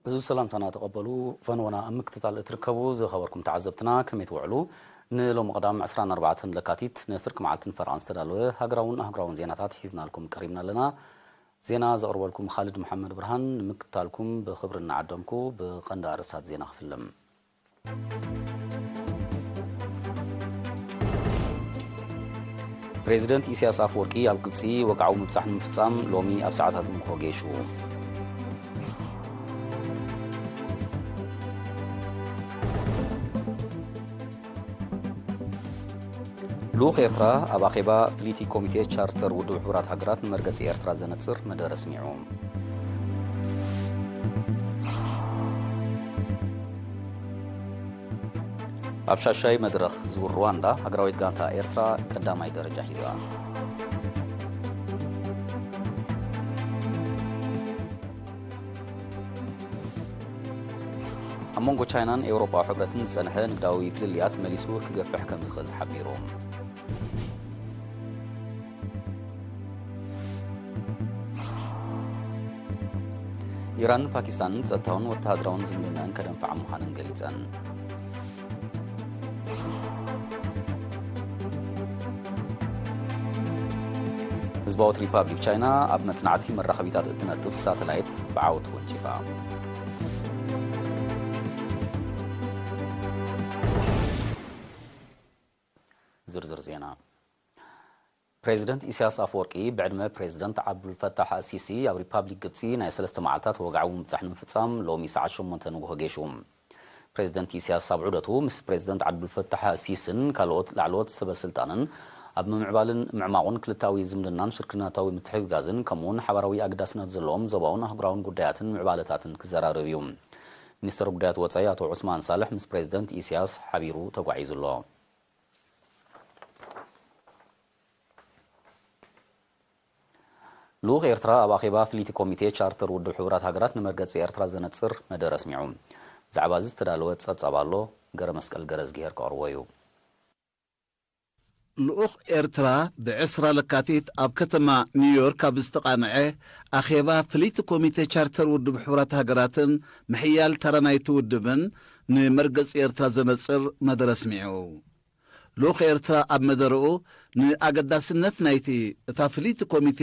እዚ ሰላምታና ተቐበሉ። ፈንወና ኣብ ምክትታል እትርከቡ ዝኸበርኩም ተዓዘብትና ከመይ ትውዕሉ? ንሎሚ ቀዳም ዕስራን ኣርባዕተን ለካቲት ንፍርቂ መዓልትን ፈረቓን ዝተዳለወ ሃገራውን ኣህጉራውን ዜናታት ሒዝናልኩም ቀሪብና ኣለና። ዜና ዘቕርበልኩም ኻልድ መሓመድ ብርሃን። ንምክትታልኩም ብኽብሪ እናዓደምኩ ብቐንዲ ኣርእስታት ዜና ክፍልም። ፕሬዚደንት ኢሳያስ ኣፈወርቂ ኣብ ግብጺ ወግዓዊ ምብጻሕ ንምፍጻም ሎሚ ኣብ ሰዓታት ንግሆ ገይሹ። ልኡኽ ኤርትራ ኣብ ኣኼባ ፍልይቲ ኮሚቴ ቻርተር ውድብ ሕቡራት ሃገራት ንመርገጺ ኤርትራ ዘነጽር መደረ ኣስሚዑ። ኣብ ሻሻይ መድረኽ ዙር ሩዋንዳ፣ ሃገራዊት ጋንታ ኤርትራ ቀዳማይ ደረጃ ሒዛ። ኣብ መንጎ ቻይናን ኤውሮጳዊ ሕብረትን ዝጸንሐ ንግዳዊ ፍልልያት መሊሱ ክገፍሕ ከም ዝኽእል ተሓቢሩ። ኢራንን ፓኪስታንን ጸጥታውን ወተሃደራውን ዝምድናን ከደንፍዓ ምዃነን ገሊጸን። ህዝባዊት ሪፓብሊክ ቻይና ኣብ መጽናዕቲ መራኸቢታት እትነጥፍ ሳተላይት ብዓወት ወንጪፋ። ዝርዝር ዜና። ፕሬዚደንት ኢሳያስ ኣፈወርቂ ብዕድመ ፕሬዚደንት ዓብዱልፈታሕ ኣሲሲ ኣብ ሪፓብሊክ ግብጺ ናይ ሰለስተ መዓልታት ወግዓዊ ምብጻሕ ንምፍጻም ሎሚ ሰዓት ሸሞንተ ንግሆ ገይሹ። ፕሬዚደንት ኢሳያስ ኣብ ዑደቱ ምስ ፕሬዚደንት ዓብዱልፈታሕ ኣሲስን ካልኦት ላዕለዎት ሰበ ስልጣንን ኣብ ምምዕባልን ምዕማቑን ክልታዊ ዝምድናን ሽርክነታዊ ምትሕግጋዝን ከምኡውን ሓባራዊ ኣገዳስነት ዘለዎም ዞባውን ኣህጉራውን ጉዳያትን ምዕባለታትን ክዘራረብ እዩ። ሚኒስተር ጉዳያት ወጻኢ ኣቶ ዑስማን ሳልሕ ምስ ፕሬዚደንት ኢሳያስ ሓቢሩ ተጓዒዙ ኣሎ። ልኡኽ ኤርትራ ኣብ ኣኼባ ፍልይቲ ኮሚቴ ቻርተር ውድብ ሕቡራት ሃገራት ንመርገጺ ኤርትራ ዘነጽር መደረ ኣስሚዑ። ብዛዕባ እዚ ዝተዳለወ ጸብጻብ ኣሎ፣ ገረ መስቀል ገረዝግሄር ከቕርቦ እዩ። ልኡኽ ኤርትራ ብዕስራ ለካቲት ኣብ ከተማ ኒውዮርክ ኣብ ዝተቓንዐ ኣኼባ ፍልይቲ ኮሚቴ ቻርተር ውድብ ሕቡራት ሃገራትን ምሕያል ተራ ናይቲ ውድብን ንመርገጺ ኤርትራ ዘነጽር መደረ ኣስሚዑ። ልኡኽ ኤርትራ ኣብ መደረኡ ንኣገዳስነት ናይቲ እታ ፍልይቲ ኮሚቴ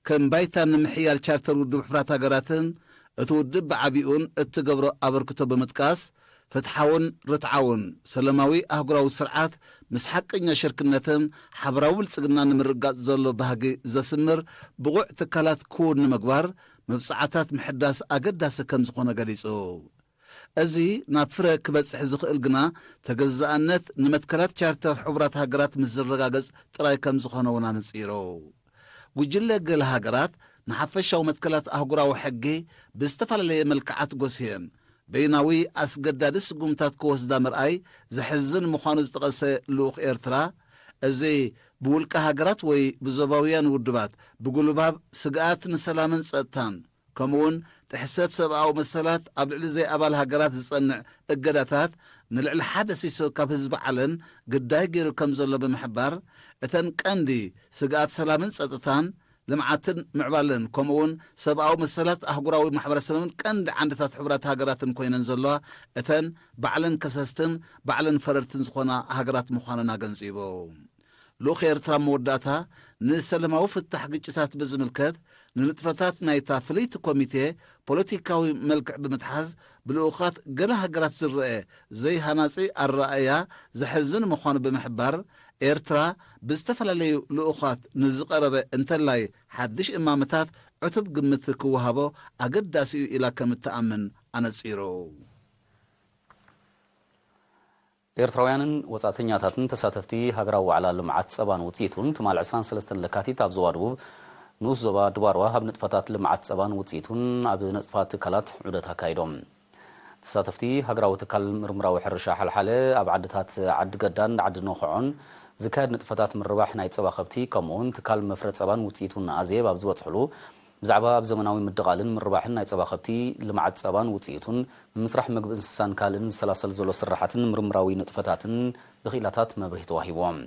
ከም ባይታ ንምሕያል ቻርተር ውድብ ሕቡራት ሃገራትን እቲ ውድብ ብዓቢኡን እትገብሮ ኣበርክቶ ብምጥቃስ፣ ፍትሓውን ርትዓውን ሰለማዊ ኣህጉራዊ ስርዓት ምስ ሓቀኛ ሽርክነትን ሓበራዊ ብልጽግና ንምርግጋጽ ዘሎ ባህጊ ዘስምር ብቑዕ ትካላት ክውን ንምግባር መብጽዓታት ምሕዳስ ኣገዳሲ ከም ዝኾነ ገሊጹ። እዚ ናብ ፍረ ክበጽሕ ዝኽእል ግና ተገዛእነት ንመትከላት ቻርተር ሕቡራት ሃገራት ምስ ዝረጋገጽ ጥራይ ከም ዝኾነ እውን ኣነጺሩ። ጉጅለ ገለ ሃገራት ንሓፈሻዊ መትከላት ኣህጉራዊ ሕጊ ብዝተፈላለየ መልክዓት ጎስየን በይናዊ ኣስገዳዲ ስጉምታት ክወስዳ ምርኣይ ዘሕዝን ምዃኑ ዝጠቐሰ ልኡኽ ኤርትራ፣ እዚ ብውልቀ ሃገራት ወይ ብዞባውያን ውድባት ብጉልባብ ስግኣት ንሰላምን ጸጥታን ከምኡውን ጥሕሰት ሰብኣዊ መሰላት ኣብ ልዕሊ ዘይኣባል ሃገራት ዝጸንዕ እገዳታት ንልዕሊ ሓደ ሲሶ ካብ ህዝቢ ዓለም ግዳይ ገይሩ ከም ዘሎ ብምሕባር፣ እተን ቀንዲ ስግኣት ሰላምን ጸጥታን፣ ልምዓትን ምዕባለን ከምኡውን ሰብኣዊ መሰላት ኣህጉራዊ ማሕበረሰብን ቀንዲ ዓንድታት ሕቡራት ሃገራትን ኮይነን ዘለዋ እተን ባዕለን ከሰስትን ባዕለን ፈረድትን ዝኾና ሃገራት ምዃነን ኣገንጺቡ። ልኡኽ ኤርትራ መወዳእታ ንሰላማዊ ፍታሕ ግጭታት ብዝምልከት ንንጥፈታት ናይታ ፍልይቲ ኮሚቴ ፖለቲካዊ መልክዕ ብምትሓዝ ብልኡኻት ገለ ሃገራት ዝረአ ዘይሃናጺ ኣረኣእያ ዘሕዝን ምዃኑ ብምሕባር፣ ኤርትራ ብዝተፈላለዩ ልኡኻት ንዝቐረበ እንተላይ ሓድሽ እማመታት ዕቱብ ግምት ክወሃቦ ኣገዳሲ እዩ ኢላ ከም እትኣምን ኣነጺሩ። ኤርትራውያንን ወጻእተኛታትን ተሳተፍቲ ሃገራዊ ዋዕላ ልምዓት ጸባን ውጽኢቱን ትማል ዕስራን ሰለስተን ለካቲት ኣብ ዞባ ደቡብ ንኡስ ዞባ ድባርዋ ኣብ ንጥፈታት ልምዓት ጸባን ውጽኢቱን ኣብ ነጥፋት ትካላት ዑደት ኣካይዶም። ተሳተፍቲ ሃገራዊ ትካል ምርምራዊ ሕርሻ ሓልሓለ ኣብ ዓድታት ዓዲ ገዳን ዓዲ ነኾዖን ዝካየድ ንጥፈታት ምርባሕ ናይ ጸባ ከብቲ ከምኡውን ትካል መፍረ ጸባን ውጽኢቱን ኣዜብ ኣብ ዝበጽሕሉ ብዛዕባ ኣብ ዘመናዊ ምድቓልን ምርባሕን ናይ ጸባ ከብቲ፣ ልምዓት ጸባን ውጽኢቱን፣ ምምስራሕ መግቢ እንስሳን ካልእን ዝሰላሰል ዘሎ ስራሓትን ምርምራዊ ንጥፈታትን ብኽኢላታት መብርሂ ተዋሂብዎም።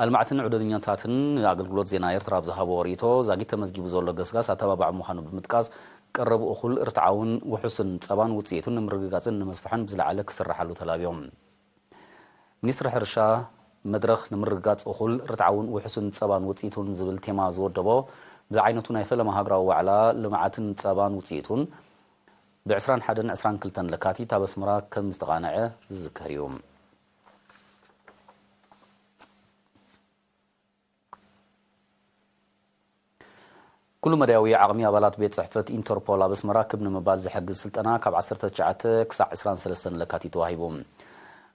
ኣልማዕትን ዑደኛታትን ኣገልግሎት ዜና ኤርትራ ኣብ ዝሃቦ ርእይቶ፣ ዛጊት ተመዝጊቡ ዘሎ ገስጋስ ኣተባባዒ ምዃኑ ብምጥቃስ፣ ቀረብ እኹል ርትዓውን ውሑስን ጸባን ውጽኢቱን ንምርግጋጽን ንምስፋሕን ብዝለዓለ ክስርሓሉ ተላብዮም። ሚኒስትሪ ሕርሻ፣ መድረኽ ንምርግጋጽ እኹል ርትዓውን ውሑስን ጸባን ውጽኢቱን ዝብል ቴማ ዝወደቦ ብዓይነቱ ናይ ፈለማ ሃገራዊ ዋዕላ ልምዓትን ጸባን ውጽኢቱን ብ ዕስራን ሓደን ዕስራን ክልተን ለካቲት ኣብ ኣስመራ ከም ዝተቓንዐ ዝዝከር እዩ። ኩሉ መዳያዊ ዓቕሚ ኣባላት ቤት ጽሕፈት ኢንተርፖል ኣብ ኣስመራ ክብ ንምባል ዝሕግዝ ስልጠና ካብ ዓሰርተ ትሽዓተ ክሳዕ ዕስራን ሰለስተን ለካቲት ተዋሂቡ።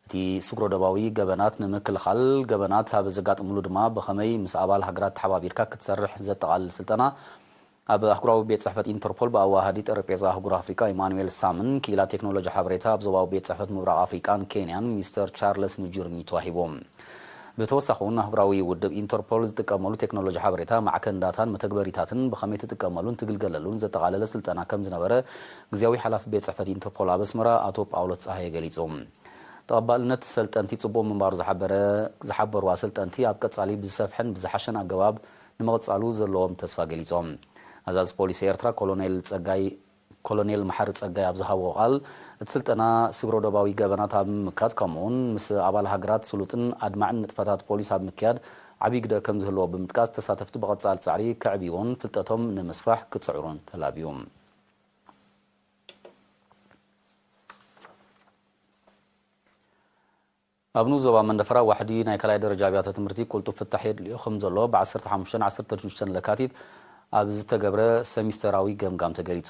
እቲ ስግረ ዶባዊ ገበናት ንምክልኻል፣ ገበናት ኣብ ዘጋጥምሉ ድማ ብኸመይ ምስ ኣባል ሃገራት ተሓባቢርካ ክትሰርሕ ዘጠቓልል ስልጠና ኣብ ኣህጉራዊ ቤት ጽሕፈት ኢንተርፖል ብኣዋሃዲ ጠረጴዛ ኣህጉር ኣፍሪቃ ኢማኑኤል ሳምን ክኢላ ቴክኖሎጂ ሓበሬታ ኣብ ዞባዊ ቤት ጽሕፈት ምብራቕ ኣፍሪቃን ኬንያን ሚስተር ቻርለስ ሙጁርኒ ተዋሂቡ። ብተወሳኺ እውን ኣህጉራዊ ውድብ ኢንተርፖል ዝጥቀመሉ ቴክኖሎጂ ሓበሬታ፣ ማዕከን ዳታን መተግበሪታትን ብኸመይ ትጥቀመሉን ትግልገለሉን ዘጠቓለለ ስልጠና ከም ዝነበረ ግዝያዊ ሓላፊ ቤት ጽሕፈት ኢንተርፖል ኣብ ኣስመራ ኣቶ ጳውሎስ ጸሃየ ገሊጹ። ተቐባልነት ሰልጠንቲ ጽቡቕ ምንባሩ ዝሓበረ-፣ ዝሓበሩ ኣሰልጠንቲ ኣብ ቀጻሊ ብዝሰፍሐን ብዝሓሸን ኣገባብ ንምቕጻሉ ዘለዎም ተስፋ ገሊጾም። ኣዛዚ ፖሊስ ኤርትራ ኮሎኔል ጸጋይ ኮሎኔል መሓሪ ጸጋይ ኣብ ዝሃቦ ቃል፣ እቲ ስልጠና ስግረ ዶባዊ ገበናት ኣብ ምምካት፣ ከምኡውን ምስ ኣባል ሃገራት ስሉጥን ኣድማዕን ንጥፈታት ፖሊስ ኣብ ምክያድ ዓብዪ ግደ ከም ዝህልዎ ብምጥቃስ፣ ተሳተፍቲ ብቐጻሊ ጻዕሪ ከዕብይዎን ፍልጠቶም ንምስፋሕ ክጽዕሩን ተላብዩ። ኣብ ንኡስ ዞባ መንደፈራ ዋሕዲ ናይ ካልኣይ ደረጃ ኣብያተ ትምህርቲ ቅልጡፍ ፍታሕ የድልዮ ከም ዘሎ ብ ዓሰርተ ሓሙሽተን ዓሰርተ ሽዱሽተን ለካቲት ኣብ ዝተገብረ ሰሚስተራዊ ገምጋም ተገሊጹ።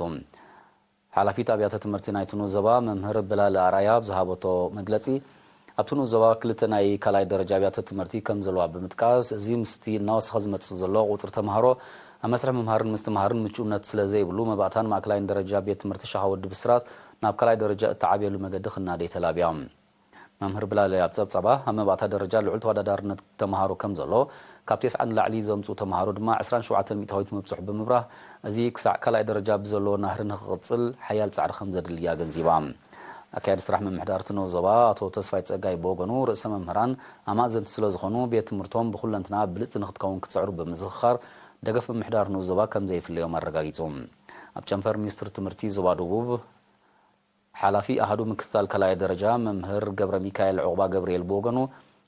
ሓላፊት ኣብያተ ትምህርቲ ናይቲ ንኡስ ዞባ መምህር ብላል ኣርኣያ ኣብ ዝሃበቶ መግለጺ፣ ኣብቲ ንኡስ ዞባ ክልተ ናይ ካልኣይ ደረጃ ኣብያተ ትምህርቲ ከም ዘለዋ ብምጥቃስ፣ እዚ ምስቲ እናወሰኸ ዝመጽእ ዘሎ ቁጽሪ ተምሃሮ ኣብ መስርሕ ምምሃርን ምስትምሃርን ምቹእነት ስለ ዘይብሉ፣ መባእታን ማእከላይን ደረጃ ቤት ትምህርቲ ሸኻ ወዲ ብስራት ናብ ካልኣይ ደረጃ እተዓብየሉ መገዲ ክናደይ ተላብያ። መምህር ብላለ ኣብ ጸብጻባ፣ ኣብ መባእታ ደረጃ ልዑል ተወዳዳርነት ተምሃሮ ከም ዘሎ፣ ካብ ተስዓ ንላዕሊ ዘምጽኡ ተምሃሮ ድማ ዕስራን ሸውዓተን ሚእታዊት ምብጽሑ ብምብራህ፣ እዚ ክሳዕ ካልኣይ ደረጃ ብዘለዎ ናህሪ ንኽቕጽል ሓያል ጻዕሪ ከም ዘድሊ ኣገንዚባ። ኣካያዲ ስራሕ ምምሕዳር እቲ ንኡስ ዞባ ኣቶ ተስፋይ ጸጋይ ብወገኑ፣ ርእሰ መምህራን ኣማእዘንቲ ስለ ዝኾኑ፣ ቤት ትምህርቶም ብኹለንትና ብልጽቲ ንኽትከውን ክጽዕሩ ብምዝኽኻር፣ ደገፍ ምምሕዳር ንኡስ ዞባ ከም ዘይፍለዮም ኣረጋጊጹ። ኣብ ጨንፈር ሚኒስትሪ ትምህርቲ ዞባ ደቡብ፣ ሓላፊ ኣሃዱ ምክትታል ካልኣይ ደረጃ መምህር ገብረ ሚካኤል ዑቕባ ገብርኤል ብወገኑ፣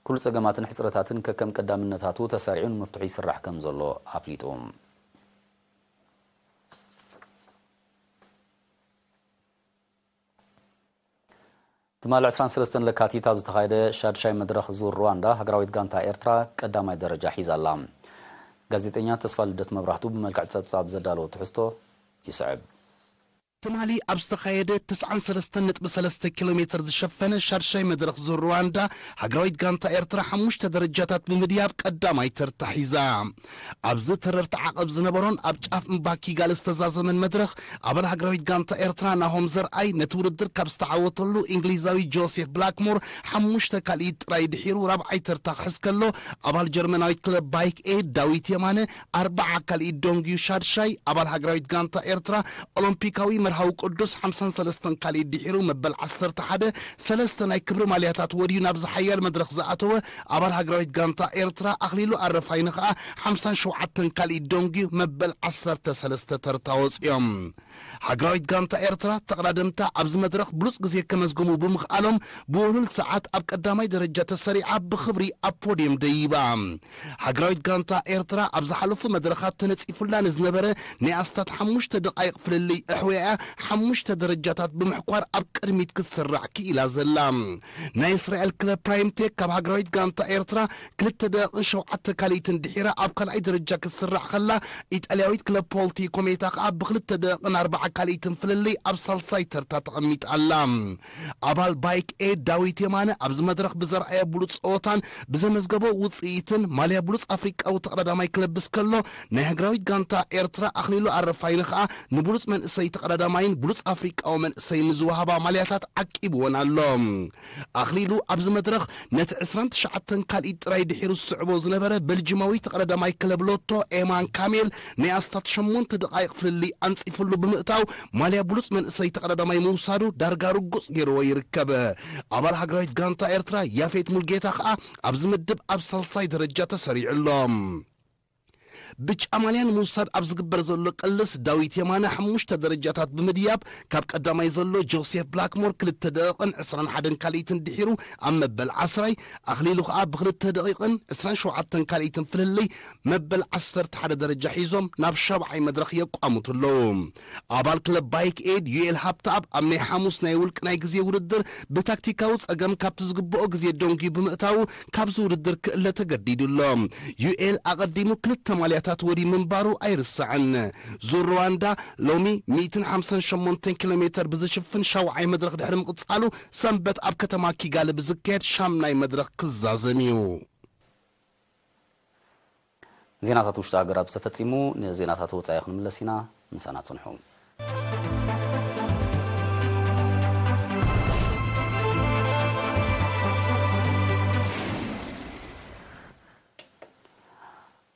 ኩሉ ጸገማትን ሕጽረታትን ከከም ቀዳምነታቱ ተሰሪዑ ንምፍትሑ ይስራሕ ከም ዘሎ ኣፍሊጡ። ትማሊ ዕስራን ሰለስተን ለካቲት ኣብ ዝተኻየደ ሻድሻይ መድረኽ ዙር ሩዋንዳ፣ ሃገራዊት ጋንታ ኤርትራ ቀዳማይ ደረጃ ሒዛ ኣላ። ጋዜጠኛ ተስፋ ልደት መብራህቱ ብመልክዕ ጸብጻብ ዘዳለዎ ትሕዝቶ ይስዕብ። ትማሊ ኣብ ዝተኻየደ ተስዓን ሰለስተን ነጥቢ ሰለስተ ኪሎ ሜትር ዝሸፈነ ሻድሻይ መድረኽ ዙር ሩዋንዳ፣ ሃገራዊት ጋንታ ኤርትራ ሓሙሽተ ደረጃታት ብምድያብ ቀዳማይ ተርታ ሒዛ። ኣብዚ ተረርቲ ዓቐብ ዝነበሮን ኣብ ጫፍ እምባ ኪጋሊ ዝተዛዘመን መድረኽ፣ ኣባል ሃገራዊት ጋንታ ኤርትራ ናሆም ዘርኣይ ነቲ ውድድር ካብ ዝተዓወተሉ እንግሊዛዊ ጆሴፍ ብላክሞር ሓሙሽተ ካልኢት ጥራይ ድሒሩ ራብዓይ ተርታ ክሕዝ ከሎ፣ ኣባል ጀርመናዊት ክለብ ባይክ ኤድ ዳዊት የማነ ኣርብዓ ካልኢት ዶንግዩ ሻድሻይ፣ ኣባል ሃገራዊት ጋንታ ኤርትራ ኦሎምፒካዊ መርሃዊ ቅዱስ ሓምሳን ሰለስተን ካልኢት ድሒሩ መበል ዓሰርተ ሓደ ሰለስተ ናይ ክብሪ ማልያታት ወድዩ ናብዚ ሓያል መድረኽ ዝኣተወ ኣባል ሃገራዊት ጋንታ ኤርትራ ኣኽሊሉ ኣረፋይነ ከኣ ሓምሳን ሸውዓተን ካልኢት ዶንግዩ መበል ዓሰርተ ሰለስተ ተርታ ወጺኦም። ሃገራዊት ጋንታ ኤርትራ ተቐዳደምታ ኣብዚ መድረኽ ብሉጽ ግዜ ከመዝግቡ ብምኽኣሎም ብውህሉል ሰዓት ኣብ ቀዳማይ ደረጃ ተሰሪዓ ብኽብሪ ኣብ ፖድየም ደይባ። ሃገራዊት ጋንታ ኤርትራ ኣብ ዝሓለፉ መድረኻት ተነጺፉላ ንዝነበረ ናይ ኣስታት ሓሙሽተ ደቓይቕ ፍልልይ ኣሕዊኣ ሓሙሽተ ደረጃታት ብምሕኳር ኣብ ቅድሚት ክትስራዕ ክኢላ ዘላ። ናይ እስራኤል ክለብ ፕራይም ቴክ ካብ ሃገራዊት ጋንታ ኤርትራ ክልተ ደቂቕን ሸውዓተ ካልኢትን ድሒራ ኣብ ካልኣይ ደረጃ ክትስራዕ ከላ፣ ኢጣልያዊት ክለብ ፖልቲ ኮሜታ ከኣ ብክልተ ደቂቕን ኣርባዓ ካልኢትን ፍልልይ ኣብ ሳልሳይ ተርታ ተቐሚጣ ኣላ። ኣባል ባይክ ኤድ ዳዊት የማነ ኣብዚ መድረኽ ብዘርኣዮ ብሉጽ ጸወታን ብዘመዝገቦ ውጽኢትን ማልያ ብሉጽ ኣፍሪቃዊ ተቐዳዳማይ ክለብስ ከሎ፣ ናይ ሃገራዊት ጋንታ ኤርትራ ኣኽሊሉ ኣረፋይነ ከኣ ንብሉጽ መንእሰይ ተቐዳዳማይን ብሉጽ ኣፍሪቃዊ መንእሰይን ንዝወሃባ ማልያታት ዓቂብወን ኣሎ። ኣኽሊሉ ኣብዚ መድረኽ ነቲ ዕስራን ትሽዓተን ካልኢት ጥራይ ድሒሩ ዝስዕቦ ዝነበረ በልጅማዊ ተቐዳዳማይ ክለብ ሎቶ ኤማን ካሜል ናይ ኣስታት ሸሞንተ ደቓይቕ ፍልልይ ኣንጺፍሉ ብምእታው ማልያ ብሉጽ መንእሰይ ተቐዳዳማይ ምውሳዱ ዳርጋ ርጉጽ ገይርዎ ይርከብ። ኣባል ሃገራዊት ጋንታ ኤርትራ ያፌት ሙልጌታ ከኣ ኣብዚ ምድብ ኣብ ሳልሳይ ደረጃ ተሰሪዑ ኣሎ። ብጫማልያ ንምውሳድ ኣብ ዝግበር ዘሎ ቅልስ፣ ዳዊት የማነ ሓሙሽተ ደረጃታት ብምድያብ፣ ካብ ቀዳማይ ዘሎ ጆሴፍ ብላክሞር ክልተ ደቂቕን ዕስራን ሓደን ካልኢትን ድሒሩ ኣብ መበል ዓስራይ፣ ኣኽሊሉ ከኣ ብክልተ ደቂቕን ዕስራን ሸውዓተን ካልኢትን ፍልልይ መበል ዓሰርተ ሓደ ደረጃ ሒዞም ናብ ሻብዓይ መድረኽ የቋምቱ ኣለዉ። ኣባል ክለብ ባይክ ኤድ ዩኤል ሃብተኣብ ኣብ ናይ ሓሙስ ናይ ውልቂ ናይ ግዜ ውድድር ብታክቲካዊ ጸገም ካብቲ ዝግብኦ ግዜ ደንጉዩ ብምእታዉ ካብዚ ውድድር ክእለ ተገዲዱ ኣሎ። ዩኤል ኣቐዲሙ ክልተ ማልያታት ወዲ ምንባሩ ኣይርሳዕን። ዙር ሩዋንዳ ሎሚ ሚእትን ሓምሳን ሸሞንተን ኪሎ ሜተር ብዝሽፍን ሻውዓይ መድረኽ ድሕሪ ምቕጻሉ፣ ሰንበት ኣብ ከተማ ኪጋሊ ብዝካየድ ሻምናይ መድረኽ ክዛዘም እዩ። ዜናታት ውሽጢ ሃገር ኣብ ዝተፈጺሙ፣ ንዜናታት ወጻኢ ክንምለስ ኢና። ምሳና ጽንሑ።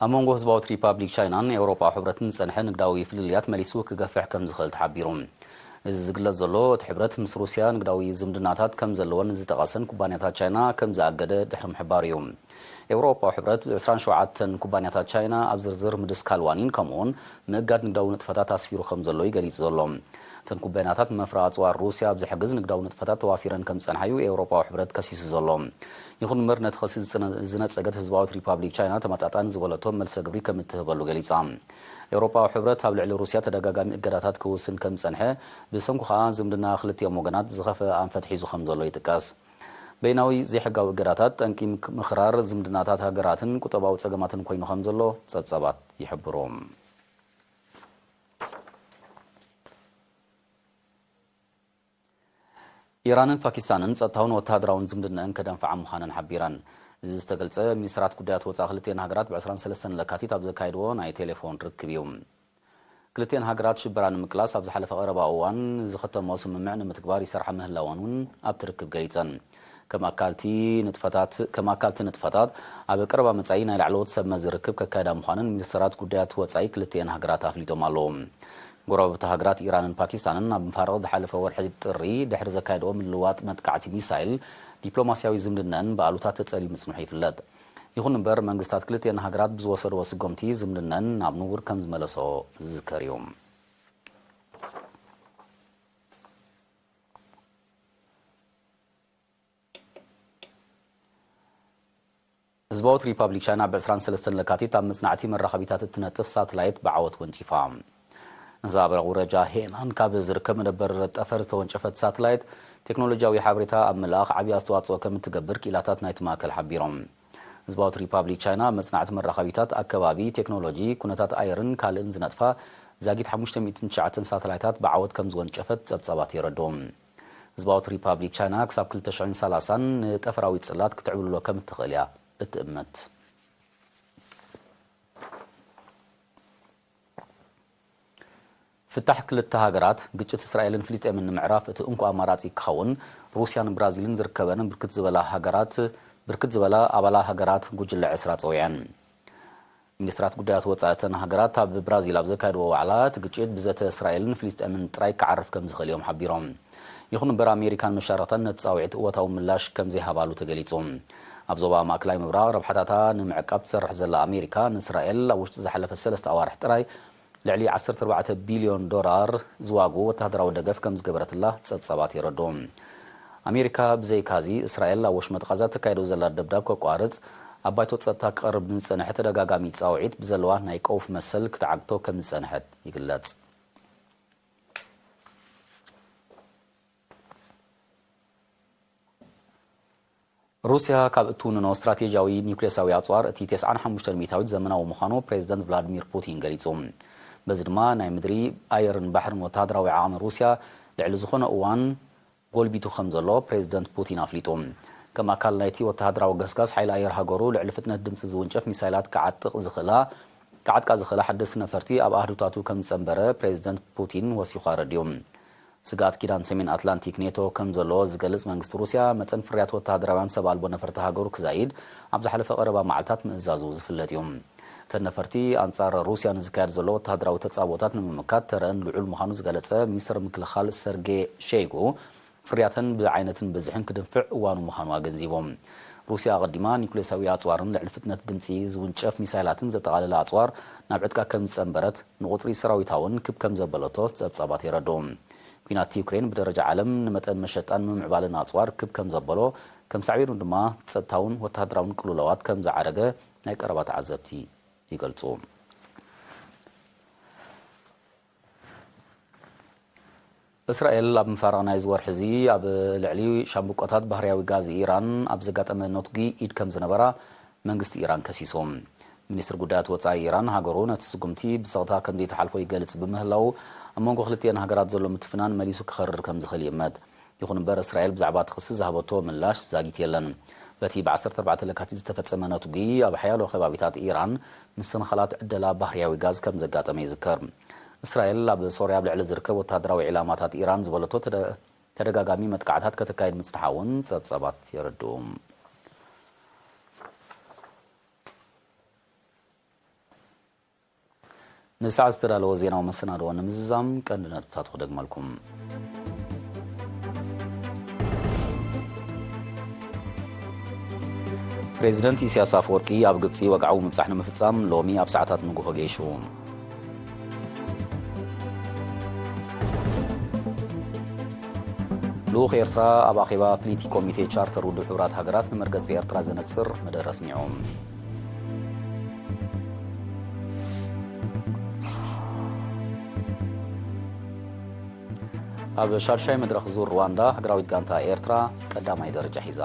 ኣብ መንጎ ህዝባዊት ሪፓብሊክ ቻይናን ኤውሮጳዊ ሕብረትን ዝጸንሐ ንግዳዊ ፍልልያት መሊሱ ክገፍሕ ከም ዝኽእል ተሓቢሩ። እዚ ዝግለጽ ዘሎ፣ እቲ ሕብረት ምስ ሩስያ ንግዳዊ ዝምድናታት ከም ዘለወን ዝጠቐሰን ኩባንያታት ቻይና ከም ዝኣገደ ድሕሪ ምሕባሩ እዩ። ኤውሮጳዊ ሕብረት ብ ዕስራን ሸውዓተን ኩባንያታት ቻይና ኣብ ዝርዝር ምድስካል ዋኒን ከምኡውን ምእጋድ ንግዳዊ ንጥፈታት ኣስፊሩ ከም ዘሎ እዩ ገሊጹ ዘሎ። እተን ኩባንያታት ንመፍረ ኣጽዋር ሩስያ ኣብ ዝሕግዝ ንግዳዊ ንጥፈታት ተዋፊረን ከም ዝጸንሓ እዩ ኤውሮጳዊ ሕብረት ከሲሱ ዘሎ። ይኹን እምበር፣ ነቲ ክሲ ዝጽነ-፣ ዝነጸገት ህዝባዊት ሪፓብሊክ ቻይና ተመጣጣኒ ዝበለቶ መልሰ ግብሪ ከም እትህበሉ ገሊጻ። ኤውሮጳዊ ሕብረት ኣብ ልዕሊ ሩስያ ተደጋጋሚ እገዳታት ክውስን ከም ዝጸንሐ፣ ብሰንኩ ከኣ ዝምድና ክልቲኦም ወገናት ዝኸፍአ ኣንፈት ሒዙ ከም ዘሎ ይጥቀስ። በይናዊ ዘይሕጋዊ እገዳታት ጠንቂ ምክ-፣ ምኽራር ዝምድናታት ሃገራትን ቁጠባዊ ጸገማትን ኮይኑ ከም ዘሎ ጸብጻባት ይሕብሩ። ኢራንን ፓኪስታንን ጸጥታውን ወተሃደራውን ዝምድነአን ከደንፍዓ ምዃነን ሓቢረን። እዚ ዝተገልጸ፣ ሚኒስትራት ጉዳያት ወጻኢ ክልቲኤን ሃገራት ብ ዕስራን ሰለስተን ለካቲት ኣብ ዘካየድዎ ናይ ቴሌፎን ርክብ እዩ። ክልቲኤን ሃገራት ሽበራ ንምቅላስ ኣብ ዝሓለፈ ቀረባ እዋን ዝኸተመኦ ስምምዕ ንምትግባር ይሰርሓ ምህላወን እውን ኣብቲ ርክብ ገሊጸን። ከም ኣካልቲ ንጥፈታት፣ ከም ኣካልቲ ንጥፈታት ኣብ ቀረባ መጻኢ ናይ ላዕለዎት ሰብ መዚ ርክብ ከካየዳ ምዃነን ሚኒስትራት ጉዳያት ወጻኢ ክልቲኤን ሃገራት ኣፍሊጦም ኣለዉ። ጎረባብቲ ሃገራት ኢራንን ፓኪስታንን ኣብ ምፋርቕ ዝሓለፈ ወርሒ ጥሪ ድሕሪ ዘካየድኦ ምልውዋጥ መጥቃዕቲ ሚሳይል፣ ዲፕሎማስያዊ ዝምድነን ብኣሉታ ተጸልዩ ምጽንሑ ይፍለጥ። ይኹን እምበር፣ መንግስታት ክልቲኤን ሃገራት ብዝወሰድዎ ስጎምቲ ዝምድነን ናብ ንቡር ከም ዝመለሶ ዝዝከር እዩ። ህዝባዊት ሪፓብሊክ ቻይና ብ ዕስራን ሰለስተን ለካቲት ኣብ መጽናዕቲ መራኸቢታት እትነጥፍ ሳትላይት ብዓወት ወንጪፋ። ነዛ ኣብ ውረጃ ሄናን ካብ ዝርከብ መደበር ጠፈር ዝተወንጨፈት ሳትላይት፣ ቴክኖሎጂያዊ ሓበሬታ ኣብ ምልኣኽ ዓቢ ኣስተዋጽኦ ከም እትገብር ክኢላታት ናይቲ ማእከል ሓቢሮም። ህዝባዊት ሪፓብሊክ ቻይና ኣብ መጽናዕቲ መራኸቢታት፣ ኣከባቢ፣ ቴክኖሎጂ፣ ኩነታት ኣየርን ካልእን ዝነጥፋ ዛጊት ሓሙሽተ ሚእትን ትሽዓተን ሳተላይታት ብዓወት ከም ዝወንጨፈት ጸብጻባት የረድኡ። ህዝባዊት ሪፓብሊክ ቻይና ክሳብ ክልተ ሽሕን ሰላሳን ንጠፈራዊ ጽላት ክትዕብልሎ ከም እትኽእል እያ እትእምት። ፍታሕ ክልተ ሃገራት፣ ግጭት እስራኤልን ፍልስጤምን ንምዕራፍ እቲ እንኮ ኣማራጺ ክኸውን፣ ሩስያን ብራዚልን ዝርከበን ብርክት ዝበላ ሃገራት፣ ብርክት ዝበላ ኣባላ ሃገራት ጉጅለ ዕስራ ጸዊዐን። ሚኒስትራት ጉዳያት ወጻኢ እተን ሃገራት ኣብ ብራዚል ኣብ ዘካየድዎ ዋዕላ፣ እቲ ግጭት ብዘተ እስራኤልን ፍልስጤምን ጥራይ ክዓርፍ ከም ዝኽእል እዮም ሓቢሮም። ይኹን እምበር፣ ኣሜሪካን መሻርኽታን ነቲ ጻውዒት እወታዊ ምላሽ ከም ዘይሃባሉ ተገሊጹ። ኣብ ዞባ ማእከላይ ምብራቕ ረብሓታታ ንምዕቃብ ትሰርሕ ዘላ ኣሜሪካ፣ ንእስራኤል ኣብ ውሽጢ ዝሓለፈ ሰለስተ ኣዋርሕ ጥራይ ልዕሊ ዓሰርተ ኣርባዕተ ቢልዮን ዶላር ዝዋግኡ ወተሃደራዊ ደገፍ ከም ዝገበረትላ ጸብጻባት የረድኡ። ኣሜሪካ ብዘይካዚ፣ እስራኤል ኣብ ወሽመጥ ቃዛ ተካይዶ ዘላ ደብዳብ ከቋርጽ ኣብ ባይቶ ጸጥታ ክቐርብ ንዝጸንሐ ተደጋጋሚ ጻውዒት ብዘለዋ ናይ ቀውፍ መሰል ክትዓግቶ ከም ዝጸንሐት ይግለጽ። ሩስያ ካብ እትውንኖ ስትራቴጂያዊ ኒውክሌሳዊ ኣጽዋር እቲ ተስዓን ሓሙሽተን ሚእታዊት ዘመናዊ ምዃኑ ፕሬዚደንት ቭላድሚር ፑቲን ገሊጹ። በዚ ድማ ናይ ምድሪ፣ ኣየርን ባሕርን ወተሃደራዊ ዓቕሚ ሩስያ ልዕሊ ዝኾነ እዋን ጎልቢቱ ከም ዘሎ ፕሬዚደንት ፑቲን ኣፍሊጡ። ከም ኣካል ናይቲ ወተሃደራዊ ገስጋስ፣ ሓይሊ ኣየር ሃገሩ ልዕሊ ፍጥነት ድምጺ ዝውንጨፍ ሚሳይላት ክዓጥቕ ዝኽእላ፣ ክዓጥቃ ዝኽእላ ሓደስቲ ነፈርቲ ኣብ ኣህዱታቱ ከም ዝጸንበረ ፕሬዚደንት ፑቲን ወሲኹ ኣረዲኡ። ስግኣት ኪዳን ሰሜን ኣትላንቲክ ኔቶ ከም ዘሎ ዝገልጽ መንግስቲ ሩስያ፣ መጠን ፍርያት ወተሃደራውያን ሰብ ኣልቦ ነፈርቲ ሃገሩ ክዛይድ ኣብ ዝሓለፈ ቀረባ መዓልታት ምእዛዙ ዝፍለጥ እዩ። እተን ነፈርቲ ኣንጻር ሩስያ ንዝካየድ ዘሎ ወተሃደራዊ ተጻብኦታት ንምምካት ተረአን ልዑል ምዃኑ ዝገለጸ ሚኒስትር ምክልኻል ሰርጌ ሸይጉ፣ ፍርያተን ብዓይነትን ብዝሕን ክድንፍዕ እዋኑ ምዃኑ ኣገንዚቦም። ሩስያ ኣቐዲማ ኒኩሌሳዊ ኣጽዋርን ልዕሊ ፍጥነት ድምጺ ዝውንጨፍ ሚሳይላትን ዘጠቓለለ ኣጽዋር ናብ ዕጥቃ ከም ዝጸንበረት፣ ንቑጽሪ ሰራዊታ እውን ክብ ከም ዘበለቶ ጸብጻባት የረድኡ። ኲናት ዩክሬን ብደረጃ ዓለም ንመጠን መሸጣን ምምዕባልን ኣጽዋር ክብ ከም ዘበሎ፣ ከም ሳዕቤኑ ድማ ጸጥታውን ወተሃደራውን ቅልውላዋት ከም ዝዓረገ ናይ ቀረባ ተዓዘብቲ ይገልጹ። እስራኤል ኣብ ምፋርቕ ናይዚ ወርሒ እዚ ኣብ ልዕሊ ሻምብቆታት ባህርያዊ ጋዝ ኢራን ኣብ ዘጋጠመ ነትጒ ኢድ ከም ዝነበራ መንግስቲ ኢራን ከሲሱ። ሚኒስትር ጉዳያት ወጻኢ ኢራን፣ ሃገሩ ነቲ ስጉምቲ ብጸቕታ ከም ዘይትሓልፎ ይገልጽ ብምህላው፣ ኣብ መንጎ ክልቲኤን ሃገራት ዘሎ ምትፍናን መሊሱ ክኸርር ከም ዝኽእል ይእመት። ይኹን እምበር፣ እስራኤል ብዛዕባ እቲ ክሲ ዝሃበቶ ምላሽ ዛጊት የለን። በቲ ብ ዓሰርተ ኣርባዕተ ለካቲት ዝተፈጸመ ነትጒ፣ ኣብ ሓያሎ ከባቢታት ኢራን ምስንኻላት ዕደላ ባህርያዊ ጋዝ ከም ዘጋጠመ ይዝከር። እስራኤል ኣብ ሶርያ ኣብ ልዕሊ ዝርከብ ወተሃደራዊ ዒላማታት ኢራን ዝበለቶ ተደ-፣ ተደጋጋሚ መጥቃዕታት ከተካይድ ምጽንሓ እውን ጸብጻባት የረድኡ። ንሰዓት ዝተዳለወ ዜናዊ መሰናድኦ ንምዝዛም ቀንዲ ነጥብታቱ ክደግመልኩም። ፕሬዚደንት ኢሳያስ ኣፈወርቂ ኣብ ግብጺ ወግዓዊ ምብጻሕ ንምፍጻም ሎሚ ኣብ ሰዓታት ንግሆ ገይሹ። ልኡኽ ኤርትራ ኣብ ኣኼባ ፍልይቲ ኮሚቴ ቻርተር ውድብ ሕቡራት ሃገራት ንመርገጺ ኤርትራ ዘነጽር መደረ ኣስሚዑ። ኣብ ሻድሻይ መድረኽ ዙር ሩዋንዳ፣ ሃገራዊት ጋንታ ኤርትራ ቀዳማይ ደረጃ ሒዛ።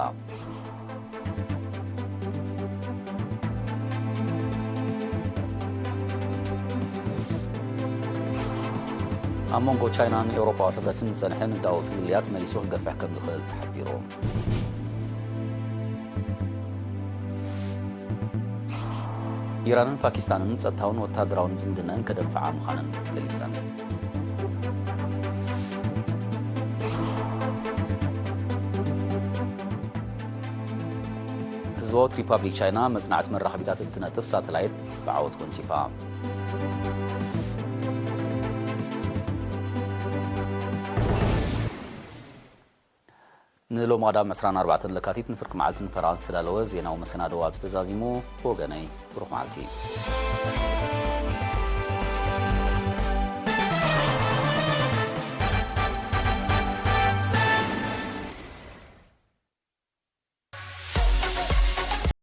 ኣብ መንጎ ቻይናን ኤውሮጳዊ ሕብረትን ዝጸንሐ ንግዳዊ ፍልልያት መሊሱ ክገፍሕ ከም ዝኽእል ተሓቢሩ። ኢራንን ፓኪስታንን ጸጥታውን ወተሃደራውን ዝምድነን ከደንፍዓ ምዃነን ገሊጸን። ህዝባዊት ሪፓብሊክ ቻይና መጽናዕቲ መራኸቢታት እትነጥፍ ሳተላይት ብዓወት ወንጪፋ። ንሎማዳ ዕስራን ኣርባዕተን ለካቲት ንፍርቂ መዓልቲ ንፈረቓ ዝተዳለወ ዜናዊ መሰናድኦ ኣብዚ ተዛዚሙ። ብወገነይ ብሩኽ መዓልቲ።